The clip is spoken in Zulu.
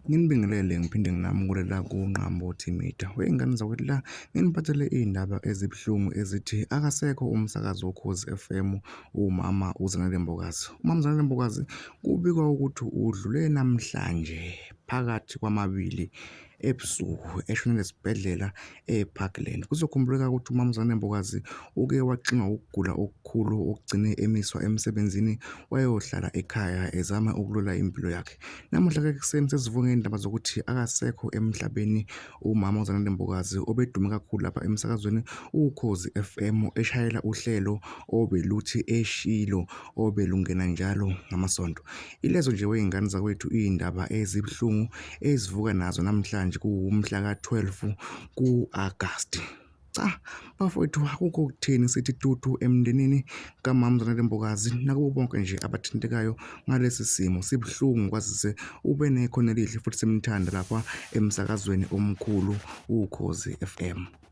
Nginibingelele ngiphinde nginamukele la kuNqambothi Media. Wey'ngane zakwethu la nginiphathele iy'ndaba ezibuhlungu ezithi akasekho umsakazi woKhozi FM umama uZanele Mbokazi. Umama uZanele Mbokazi kubikwa ukuthi udlule namhlanje phakathi kwamabili ebusuku eshonele esibhedlela eParkland. Kuzokhumbuleka ukuthi uMamzane Mbokazi uke waxinwa ukugula okukhulu okugcine emiswa emsebenzini wayohlala ekhaya ezama ukulwela impilo yakhe. Namuhla-ke ekuseni sesivuke ngey'ndaba zokuthi akasekho emhlabeni umama uZanele Mbokazi obedume kakhulu lapha emsakazweni Ukhozi FM eshayela uhlelo obeluthi Eshilo obelungena njalo ngamaSonto. Ilezo nje wey'ngane zakwethu iy'ndaba ezibuhlungu ezivuka nazo namhlanje kuwumhla ka-12 ku-Agasti. Cha bafowethu akukho okutheni sithi tutu emndenini kamama Zanele Mbokazi nakubo bonke nje abathintekayo ngalesi simo sibuhlungu kwazise ube nekhono elihle futhi simthanda lapha emsakazweni omkhulu Ukhozi FM.